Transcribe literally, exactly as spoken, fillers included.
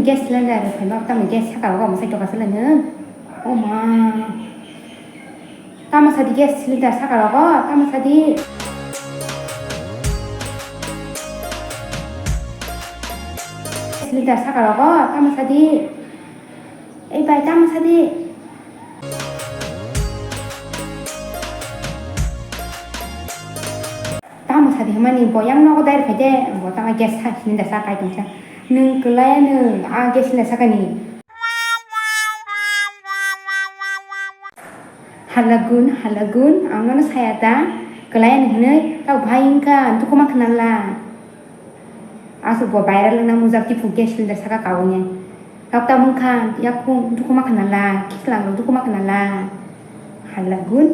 Gas cylinder rwphaima tamo gas saka rogo mwsai toka se laino. O ma. Tamo sadi gas cylinder saka rogo, tamo sadi. Cylinder saka rogo, tamo sadi. Ei bai, tamo sadi. Tamo sadi hwnmani bo yang nogo dai rwphai de, bo tamo gas sa cylinder sa kai tongsa. Nwng kwlai nwng a gas cylinder sakani. Halagun, halagun, ang nono saya ta, kwlai nwng hwnwi, tao bhai wngkha, dukhu ma khna la. Aswk bo viral wngna mujak, tei phung gas cylinder saka kaui nai. Kok ta mungkha, yakung dukhu ma khna la, khiklang rok dukhu ma khna la. Halagun.